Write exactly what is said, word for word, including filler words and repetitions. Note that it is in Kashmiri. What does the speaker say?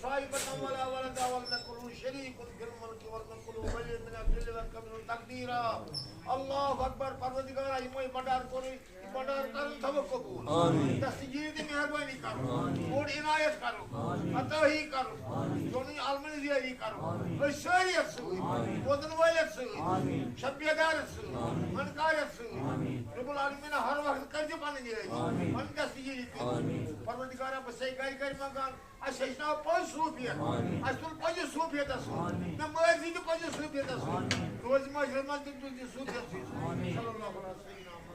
صاحبة ولا ولدا ولم يكن له شريك في الملك ولم يكن له ولي من الذل وكبره تكبيرا. الله أكبر. پروردگارا، یِمو یہِ بنڈار کوٚرُے، یہِ بنڈار کرُن تھاوو قبول۔ آمین۔ دستگیری تہٕ مہربٲنی کرُن۔ آمین۔ بوٚڑ عنایت کرُن۔ آمین۔ عطٲہی کرُن۔ آمین۔ چونٕے عالمن زیٲری کرُن۔ آمین۔ أسۍ سٲری یتھ سۭتۍ۔ آمین۔ بوزن وٲلۍ یتھ سۭتۍ۔ آمین۔ شب بیدار یتھ سۭتۍ۔ آمین۔ فنکار یتھ سۭتۍ۔ آمین۔ رب العالمین ہر وقت کٔرۍ زِ پنٕنۍ یٲری۔ آمین۔ پنٕنۍ دستگیری کٔرۍ۔ آمین۔ پروردگارا، بہٕ چھسے گرِ گرِ منگان، اسہِ ہیٚچھناو پٔز صوٗفیت۔ آمین۔ اسہِ تُل پننِس صوٗفیتس سۭتۍ۔ آمین۔ مےٚ مٲرۍ زِ تہِ پننِس صوٗفیتس سۭتۍ۔ آمین۔ روزِ معاشرس منٛز تہِ تُل تہِ صوٗفیت سۭتۍ۔ آمین۔ صلی اللہ علیہ وسلم۔